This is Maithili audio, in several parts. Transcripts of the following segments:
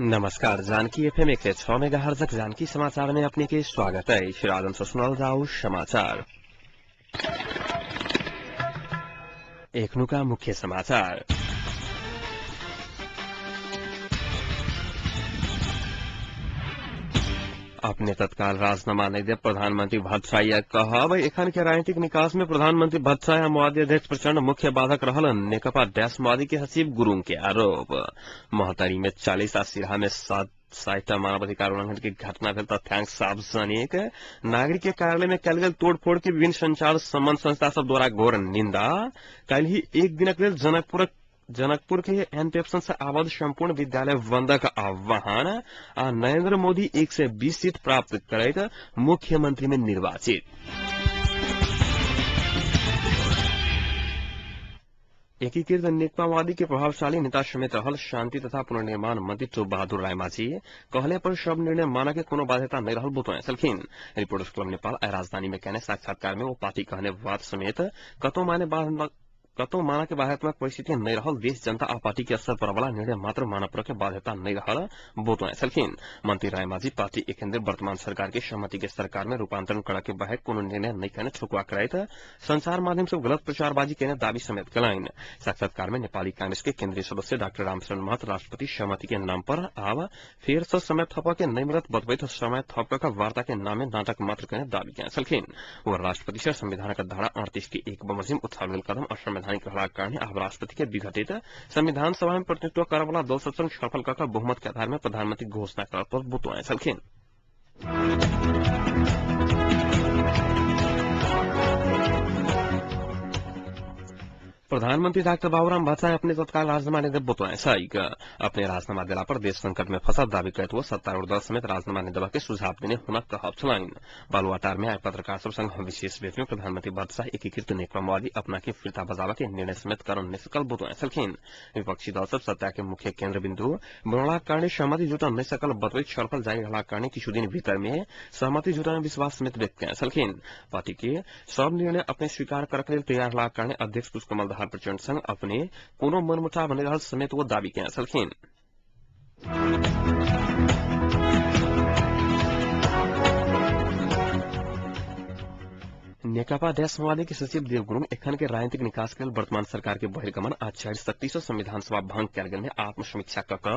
नमस्कार, जानकी एफएम 106 मेगाहर्जक जानकी समाचार में अपने के स्वागत है। राजन से सुनल जाऊ समाचार। एखनुका मुख्य समाचार। अपने तत्काल राजीनामा नहीं दे प्रधानमंत्री भट्टराई कहब एखन के राजनीतिक निकास में प्रधानमंत्री भट्टराई आ माओवादी अध्यक्ष प्रचंड मुख्य बाधक रहल नेकपा डैश माओवादी के सचिव गुरुंग के आरोप। महोत्तरी में 40 आ सिरहा में 7 मानवाधिकार उल्लंघन के घटना भेल तथ्यांक सार्वजनिक। नागरिक के कार्यालय में कयल गेल तोड़फोड़ के विभिन्न संचार संबंध संस्था सब द्वारा घोर निंदा। काल्हि एक दिनक लेल जनकपुर के एनपेप्सन से आबद्ध संपूर्ण विद्यालय बंदक आह्वान आ नरेंद्र मोदी 120 सीट प्राप्त करैत मुख्यमंत्री में निर्वाचित। एकीकृत नेकपा माओवादी के प्रभावशाली नेता समेत रहल शांति तथा पुनर्निर्माण मंत्री चोप बहादुर रायमाझी कहले पर सब निर्णय मानक के कोनो बाध्यता नहीं रहल बतौने छलखिन। रिपोर्टर्स क्लब नेपाल आइ राजधानी में केने साक्षात्कार में वो पार्टी कहने बात समेत कतौ मानक के बाध्यात्मक परिस्थिति नहीं रहल देश जनता आ पार्टी के असर पर वाला निर्णय मात्र मानव पर के बाध्यता नहीं रहल बतौने छलखिन। मंत्री रायमाझी पार्टी एखन धरि वर्तमान सरकार के सहमति के सरकार में रूपांतरण करऽ के बाहेक कोनो निर्णय नहीं केने ठोकुआ करैत संचार माध्यम से गलत प्रचारबाजी केने दावी समेत कयलनि। साक्षात्कार में नेपाली कांग्रेस के केंद्रीय सदस्य डाक्टर रामशरण महत राष्ट्रपति सहमति के नाम पर आब फेर से समय थपऽ के नहीं मिलत बतबैत समय थपऽ के वार्ता के नाम में नाटक मात्र केने दावी केने छलखिन। ओ राष्ट्रपति से संविधानक धारा 38 के 1 बमोजिम उठाओल गेल कदम असंवैधानिक रहलाक कारणे आब राष्ट्रपति के विघटित संविधान सभा में प्रतिनिधित्व करऽ वाला दल सब संग छलफल कऽ के बहुमत के आधार में प्रधानमंत्री घोषणा करऽ पर बतौने छलखिन। प्रधानमंत्री डाक्टर बाबूराम भट्टराई अपने तत्काल राजीनामा नहीं देब बतौने छैक। अपने राजीनामा देला पर देश संकट में फंसल दावी करैत वो सत्तारूढ़ दल समेत राजीनामा नहीं देबा के सुझाव देने हुनक कहब छलनि। बालुवाटार में आइ पत्रकार सब संग विशेष भेट में प्रधानमंत्री भट्टराई एकीकृत नेकपा माओवादी अपना के फिर्ता बजाबा के निर्णय समेत करन नहीं सकल बतौने छलखिन। विपक्षी दल सब सत्ता के मुख्य केन्द्र बिन्दु बनौलाक कारणे सहमति जुटन नहीं सकल बतबैत छलफल जारी रहलाक कारणे किछु दिन भीतर में सहमति जुटन विश्वास समेत व्यक्त केने छलखिन। पार्टी के सब निर्णय अपने स्वीकार करक लेल तैयार रहलाक कारणे अध्यक्ष पुष्पकमल दाहाल प्रचंड संग अपने कोनो मनमुटाव नहीं रहल समेत वो दावी केने छलखिन। नेकपा डैश माओवादी के सचिव देव गुरुंग एखन के राजनीतिक निकास के लेल वर्तमान सरकार के बहिर्गमन आ 4 शक्ति से संविधान सभा भंग कयल गेल में आत्मसमीक्षा क के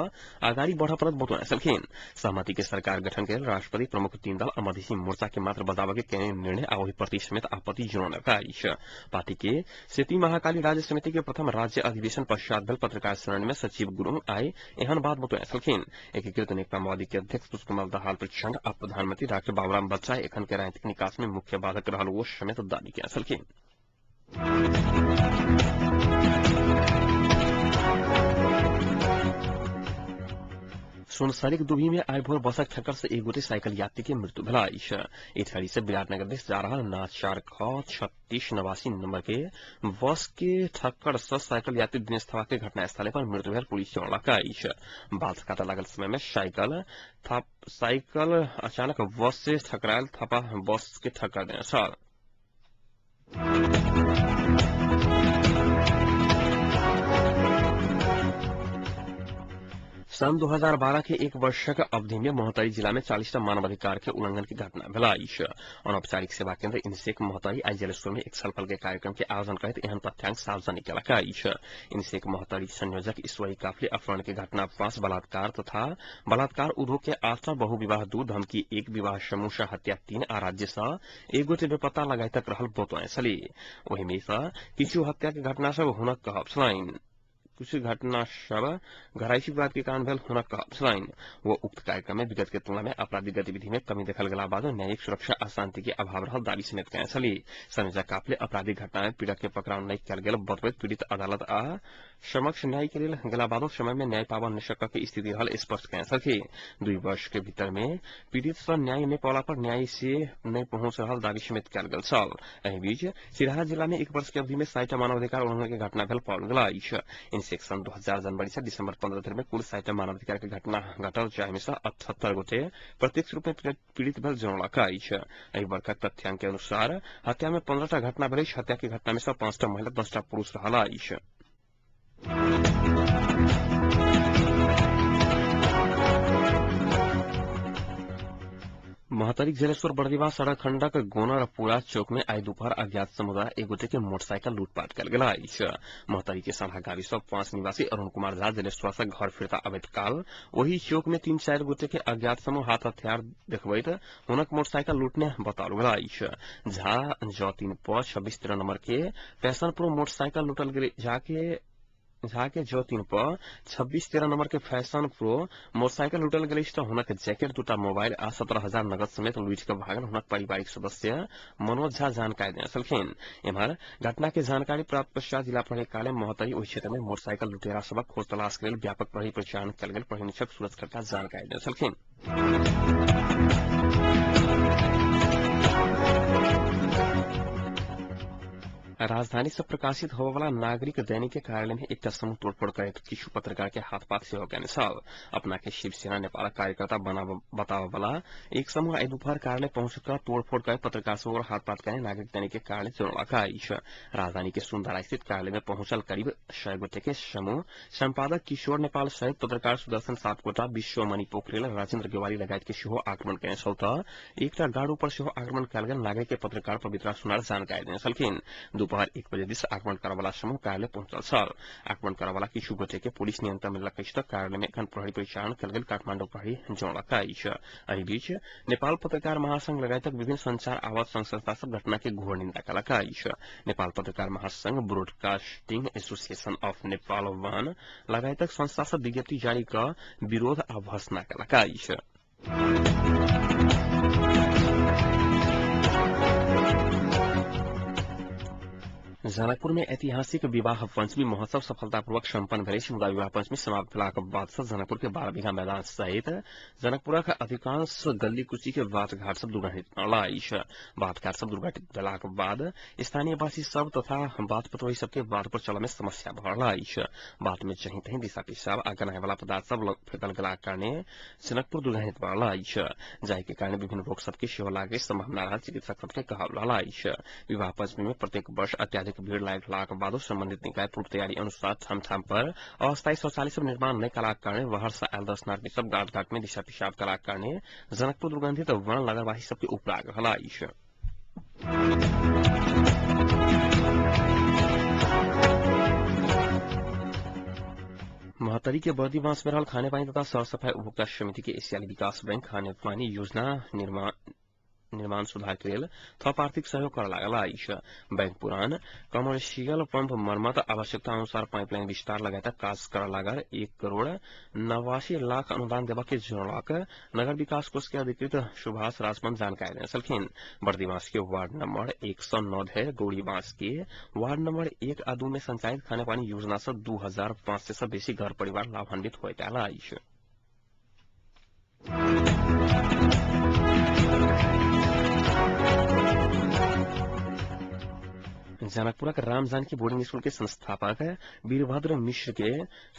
अगाडि बढ़ पड़त बतौने छलखिन। सहमति के सरकार गठन के लेल राष्ट्रपति प्रमुख 3 दल आ मधेसी मोर्चा के मात्र बजाबऽ के केने निर्णय आ ओहि प्रति समेत आपत्ति जनौलक अछि। पार्टी के सेती महाकाली राज्य समिति के प्रथम राज्य अधिवेशन पश्चात भेल पत्रकार सम्मेलन में सचिव गुरुंग आइ एहन बात बतौने छलखिन। एकीकृत नेकपा माओवादी के अध्यक्ष पुष्पकमल दाहाल प्रचंड आ प्रधानमंत्री डाक्टर बाबूराम भट्टराई एखन के राजनीतिक निकास में मुख्य बाधक रहल वो समेत दावी केने छलखिन। सुनसरीक दुभी में आइ भोर बसक ठक्कर से एक गोटे साइकिल यात्री के मृत्यु भेल अछि। इटहरी से विराटनगर दिस जा रहल ना 4 ख 3689 नंबर के बस के ठक्कर से साइकिल यात्री दिनेश थापा के घटनास्थल पर मृत्यु भेल पुलिस जनौलक अछि। बाल काटा लागल समय में साइकिल अचानक बस से ठकरायल थापा बस के ठक्कर देने छल। सन् 2012 के एक वर्षक अवधि में महोत्तरी जिला में 40टा मानवाधिकार के उल्लंघन की घटना भेल अछि। अनौपचारिक सेवा केन्द्र इनसेक महोत्तरी आइ जलेश्वर में एक छलफल के कार्यक्रम के आयोजन करैत एहन तथ्यांक सार्वजनिक केलक अछि। इनसेक महोत्तरी संयोजक ईश्वरी काफले अपहरण के घटना 5, बलात्कार तथा बलात्कार उद्योग के 8, बहुविवाह 2, धमकी 1, विवाह समूह हत्या 3 आ राज्य सँ एक गोटे बेपत्ता लगायतक रहल बतौने छली। ओहि मे सँ किछु हत्या के घटना सब हुनक कहब छलनि। किछु घटना सब घरायसी विवाद के कारण भेल हुनक कहब छलनि। वो उक्त कार्यक्रम में विगत के तुलना में आपराधिक गतिविधि में कमी देखल गेला बादो न्यायिक सुरक्षा आ शांति के अभाव रहल दावी समेत केने छली। संयोजक काफले आपराधिक घटना में पीड़क के पकड़ाव नहि कयल गेल बतबैत पीड़ित अदालत आ समक्ष न्याय के लेल गेला बादो समय में न्याय पाबऽ नहि सकऽ के स्थिति रहल स्पष्ट केने छलखिन। 2 वर्ष के भीतर में पीड़ित सँ न्याय नहि पौला पर न्याय से नहि पहुंच रहल दावी समेत कयल गेल छल। एहि बीच सिरहा जिला में 1 वर्ष के अवधि में 60 मानवाधिकार उल्लंघन के घटना भेल पाओल गेल अछि। इनसेक 2000 जनवरी से दिसंबर 15 धरि में कुल 60 मानवाधिकार के घटना घटल जाहि से 78 गोटे प्रत्यक्ष रूप में पीड़ित भेल जनौलक अछि। एहि वर्षक तथ्यांक के अनुसार हत्या में 15टा घटना भेल अछि। हत्या के घटना में सँ 5टा महिला 10टा पुरुष रहल अछि। महोत्तरीक जलेश्वर बर्दिवा सड़क खंडक गोनरपुरा चौक में आई दोपहर अज्ञात समुदाय एक गोटे के मोटरसाइकिल लूटपाट कयल गेल अछि। महोत्तरी के सढ़ा गाविस 5 निवासी अरुण कुमार झा जलेश्वर से घर फिरता अबैत काल ओहि चौक में 3-4 गोटे के अज्ञात समूह हाथ हथियार देखबैत हुनक मोटरसाइकिल लूटने बताओल गेल अछि। झा ज 3 प 26-13 नंबर के फैशन प्रो मोटरसाइकिल लूटल गेल। झा के ज 3 प 26-13 नंबर के फैशन प्रो मोटरसाइकिल लूटल गेल त हुनक जैकेट, 2टा मोबाइल आ 17,000 नगद समेत लूटि के भागल हुनक पारिवारिक सदस्य मनोज झा जानकारी देने छलखिन। एम्हर घटना के जानकारी प्राप्त पश्चात जिला प्रहरी कार्यालय महोत्तरी ओहि क्षेत्र में मोटरसाइकिल लुटेरा सबक खोज तलाश के लेल व्यापक प्रहरी परिचालन कयल गेल प्रहरी निरीक्षक सूरज खड़का जानकारी देने छलखिन। राजधानी से प्रकाशित होबयवला नागरिक दैनिक के कार्यालय में एकटा समूह तोड़फोड़ करैत किछु पत्रकार के हाथपात सेहो कयने छल। अपना के शिवसेना नेपालक कार्यकर्ता बताबयवला एक समूह आइ दुपहर कार्यालय पहुंच कऽ तोड़फोड़ कर पत्रकार सब हाथपात कयने नागरिक दैनिक के कार्यालय जनौलक अछि। राजधानी के सुंदरा स्थित कार्यालय में पहुंचल करीब 100 गोटे के समूह संपादक किशोर नेपाल सहित पत्रकार सुदर्शन सापकोटा, विश्वमणि पोखरेल, राजेन्द्र गेवाली लगायत के सेहो आक्रमण कयने छल त एकटा गार्ड पर सेहो आक्रमण कयल गेल नागरिक के पत्रकार पवित्रा सुनार जानकारी देने छलखिन। दोपहर 1 बजे दिस आक्रमण करवला समूह कार्यालय पहुंचल छल। आक्रमण करवला किछु गोटे के पुलिस नियंत्रण में ललक अछि त कार्यालय में एखन प्रहरी परिचालन कयल गेल काठमाडौँ प्रहरी जनौलक अछि। एहि बीच नेपाल पत्रकार महासंघ लगायतक विभिन्न संचार आवाज संघ संस्था सब घटना के घोर निंदा कयलक अछि। नेपाल पत्रकार महासंघ, ब्रोडकास्टिंग एसोसिएशन ऑफ नेपाल वन लगायतक संस्था सब विज्ञप्ति जारी क विरोध आ भर्त्सना कयलक अछि। जनकपुर में ऐतिहासिक विवाह पंचमी महोत्सव सफलतापूर्वक सम्पन्न भेल अछि। मुदा विवाह पंचमी समाप्त भेलाक बाद से जनकपुर के 12 बीघा मैदान सहित जनकपुरक अधिकांश गल्ली कुची के बाट घाट सब दुर्घटित बनल अछि। बाट घाट सब दुर्घटित भेलाक बाद स्थानीयवासी सब तथा बाट पटोही सबके बाट पर चलय में समस्या भऽ रहल अछि। बाट में जहीं तहीं दिशा पेशाब आ गनाय वाला पदार्थ सब फेकल गेलाक कारणे जनकपुर दुर्घटित बनल अछि, जाहि के कारण विभिन्न रोग सबके सेहो लागे संभावना रहल चिकित्सक सबके कहल रहल अछि। विवाह पंचमी में प्रत्येक वर्ष अत्याधिक भीड़ लागलाक बादो संबंधित निकाय पूर्व तैयारी अनुसार ठाम ठाम पर अस्थायी शौचालय सब निर्माण नहि कलाक कारणे बाहर से आयल दर्शनार्थी सब घाट घाट में दिशा पेशाब कलाक कारणे जनकपुर दुर्गंधित वन नगरवासी सबके उपराग रहल अछि। महोत्तरी के बर्दीबांस में रहल खानेपानी तथा सरसफाई उपभोक्ता समिति के एशियाली विकास बैंक खानेपानी योजना निर्माण सुधार के लेल थप आर्थिक सहयोग कर लागल अछि। बैंक पुरान कमर्शियल पंप मरम्मत, आवश्यकता अनुसार पाइपलाइन विस्तार लगायत काज कर लागल 1,89,00,000 अनुदान देबा के जनौलक नगर विकास कोष के अधिकृत सुभाष राजपंत जानकारी देने छलखिन। बर्दीबांस के वार्ड नंबर 109 धरि गौरीबांस के वार्ड नंबर 1 आ 2 में संचालित खानेपानी योजना से 2500 से बेसी घर परिवार लाभान्वित होइत आयल अछि। जनकपुरक राम जानकी बोर्डिंग स्कूल के संस्थापक वीरभद्र मिश्र के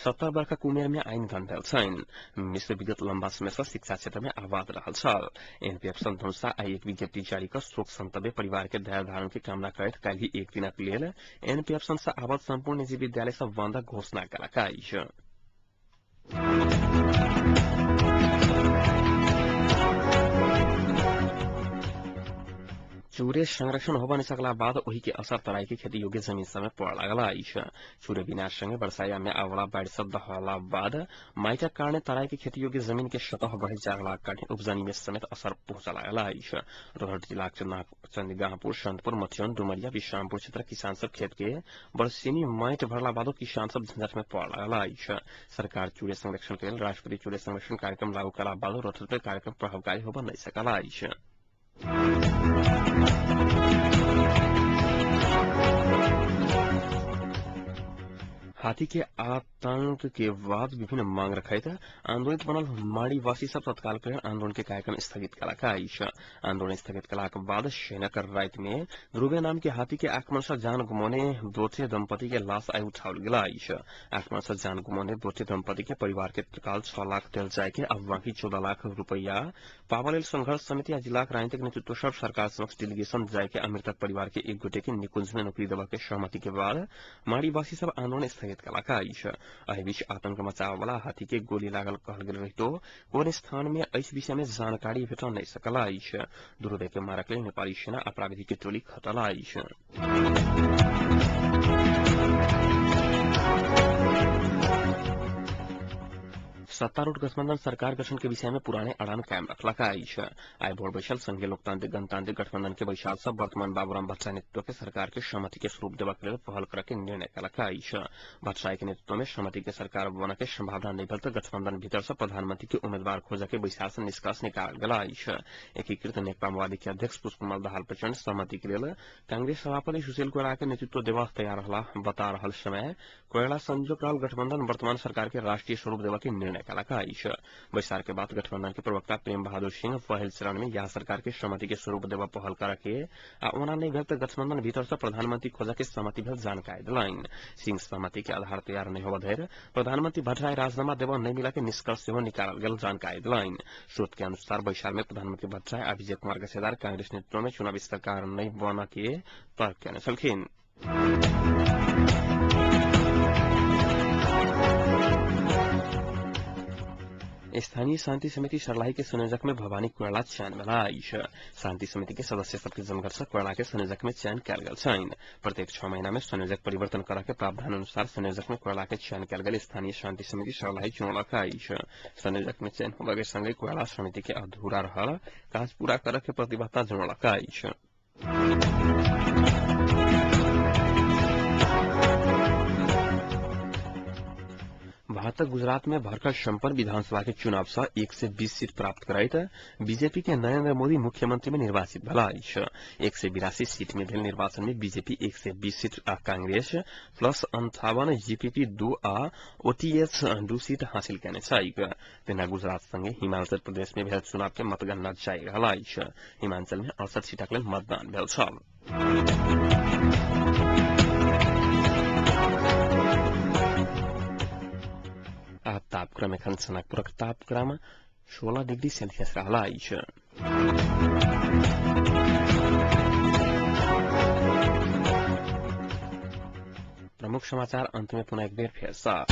70 वर्षक उमेर में आइ निधन भेल छनि। मिश्र विगत लंबा समय से शिक्षा क्षेत्र में आबाद रहल छल। एनपीएफ धनुषा आइ एक विज्ञप्ति जारी क शोक संतव्य परिवार के धैर्य धारण के कामना करैत काल्हि एक दिनक लेल एनपीएफ संस्था आबद्ध सम्पूर्ण निजी विद्यालय सब बंदक घोषणा कयलक अछि। चूरे संरक्षण होबऽ नहि सकला बाद ओहि के असर तराई के खेती योग्य जमीन सब में पड़ऽ लागल अछि। चूरे विनाश संगे बरसाया में आवला बाढ़ि सब दहला बाद माइटक कारणे तराई के खेती योग्य जमीन के सतह बढ़ि जागलाक कारणे उपजनी में समेत असर पहुंचऽ लागल अछि। रोहट जिलाक चंदगाहपुर, संतपुर, मथियन, डुमरिया, विश्रामपुर क्षेत्र किसान सब खेत के बरसीनी माटि भरला बादो किसान सब झंझट में पड़ऽ लागल अछि। सरकार चूरे संरक्षण के लेल राष्ट्रपति चूरे संरक्षण कार्यक्रम लागू कला बादो रोहट में कार्यक्रम प्रभावकारी होबऽ नहि सकल अछि। हाथी के आतंक के बाद विभिन्न मांग रखैत आंदोलित बनल माड़ीवासी सब तत्काल के आंदोलन के कार्यक्रम स्थगित कयलक अछि। आंदोलन स्थगित कयलाक बाद शनिक राति में ध्रुवे नाम के हाथी के आक्रमण से जान गुमौने दोटे दंपति के लाश आइ उठाओल गेल अछि। आक्रमण से जान गुमौने दोटे दंपति के परिवार के तत्काल 6 लाख देल जाय के आ बाकी 14 लाख रुपया पाबऽ लेल संघर्ष समिति आ जिलाक राजनीतिक नेतृत्व सब सरकार समक्ष डेलीगेशन जाय के आ मृतक परिवार के एक गोटे के निकुंज में नौकरी देबऽ के सहमति के बाद माड़ीवासी सब आंदोलन स्थगित संकेत केलक अछि। एहि बीच आतंक मचाबय वाला हाथी के गोली लागल कहल गेल रहितो कोन स्थान में एहि विषय में जानकारी भेटल नहि सकल अछि। दुर्वे के मारक लेल नेपाली सेना आ प्राविधिक टोली खटल अछि। सत्तारूढ़ गठबंधन सरकार गठन के विषय में पुराने अड़ान कायम रखलक अछि। आइ भोर बैसल संघीय लोकतांत्रिक गणतांत्रिक गठबंधन के बैसार से वर्तमान बाबूराम भट्टराई नेतृत्व के सरकार के सहमति के स्वरूप देबाक लेल पहल करय के निर्णय केलक अछि। भट्टराई के नेतृत्व में सहमति के सरकार बनय के संभावना नहि भेल तऽ गठबंधन भीतर से प्रधानमंत्री के उम्मीदवार खोजय के बैसार से निष्कर्ष निकालल गेल अछि। एकीकृत नेकपा माओवादी के अध्यक्ष पुष्पकमल दाहाल प्रचंड सहमति के लेल कांग्रेस सभापति सुशील कोइराला के नेतृत्व देबा तैयार रहला बता रहल समय कोइराला संजोग रहल गठबंधन वर्तमान सरकार के राष्ट्रीय स्वरूप देबा के निर्णय केलक अछि। बैसार के बाद गठबंधन के प्रवक्ता प्रेम बहादुर सिंह पहिल चरण में यह सरकार के सहमति के स्वरूप देबा पहल करय के आ ओना नहि भेल तऽ गठबंधन भीतर से प्रधानमंत्री खोजय के सहमति भेल जानकारी देलनि। सिंह सहमति के आधार तैयार नहि होबय धरि प्रधानमंत्री भट्टराई राजीनामा देबा नहि मिलय के निष्कर्ष सेहो निकालल गेल जानकारी देलनि। स्रोत के अनुसार बैसार में प्रधानमंत्री भट्टराई आ विजय कुमार गच्छेदार कांग्रेस नेतृत्व में चुनावी सरकार नहि बनय के तर्क केने छलखिन। स्थानीय शान्ति समिति सर्लाही के संयोजक में भवानी कोइराला चयन भेल अछि। शान्ति समिति के सदस्य सबके जमघट से कोइराला के संयोजक में चयन कयल गेल छनि। प्रत्येक 6 महीना में संयोजक परिवर्तन करय के प्रावधान अनुसार संयोजक में कोइराला के चयन कयल गेल स्थानीय शान्ति समिति सर्लाही चुनलक अछि। संयोजक में चयन होबय के संगहि कोइराला समिति के अधूरा रहल काज पूरा करय के प्रतिबद्धता जनौलक अछि। भारतक गुजरात में भर्खर सम्पन्न विधानसभा के चुनाव से 120 सीट प्राप्त करैत बीजेपी के नरेंद्र मोदी मुख्यमंत्री में निर्वाचित भेल अछि। 182 सीट में भेल निर्वाचन में बीजेपी 120 सीट आ कांग्रेस प्लस 58, जीपीपी 2 आ ओटीएस 2 सीट हासिल केने छैक। तहिना गुजरात संगे हिमाचल प्रदेश में भेल चुनाव के मतगणना जारी रहल अछि। हिमाचल में 68 सीटक लेल मतदान भेल छल। तापक्रम एखन सनकपुरक तापक्रम 16 डिग्री सेल्सियस रहल अछि। प्रमुख समाचार अंत में पुनः एक बेर फेर सँ।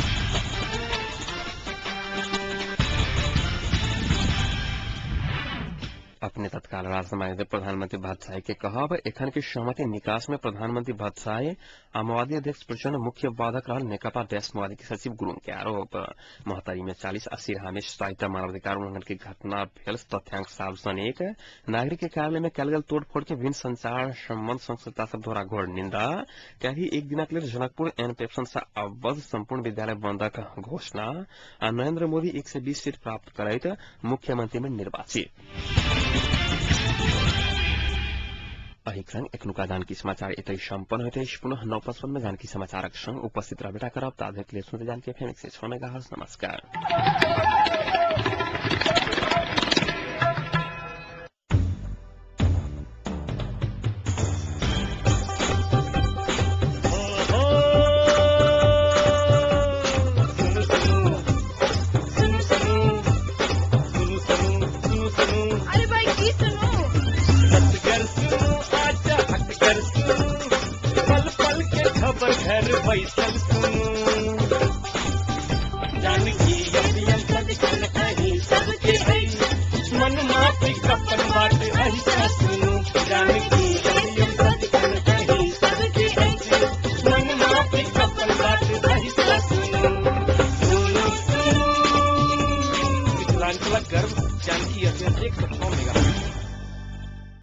अपने तत्काल राजीनामा प्रधानमंत्री भट्टराई के कहब एखन के सहमति निकास में प्रधानमंत्री भट्टराई आ माओवादी अध्यक्ष प्रचंड मुख्य बाधक रहल नेकपा डेस्क माओवादी के सचिव गुरूङ के आरोप। महोत्तरी में 40 आ सिरहा में 60 मानवाधिकार उल्लंघन के घटना भेल तथ्यांक सार्वजनिक। नागरिक के कार्यालय में कयल गेल तोड़फोड़ के विभिन्न संचार संबंध संस्था सब द्वारा घोर निंदा। काल्हि एक दिनक लेल जनकपुर एनपेप्सन से आबद्ध सम्पूर्ण विद्यालय बंदक घोषणा आ नरेंद्र मोदी 120 सीट प्राप्त करैत मुख्यमंत्री में निर्वाचित। एहिक संग एखनुका जानकी समाचार एतय सम्पन्न होइत अछि। पुनः 9:55 में जानकी समाचारक संग उपस्थित रहबे करब। ताधरि लेल सुनते जानकी एफएम 106 मेगाहर्ट्ज। नमस्कार। मिथिलांचलक गर्व जानकी एफएम 106।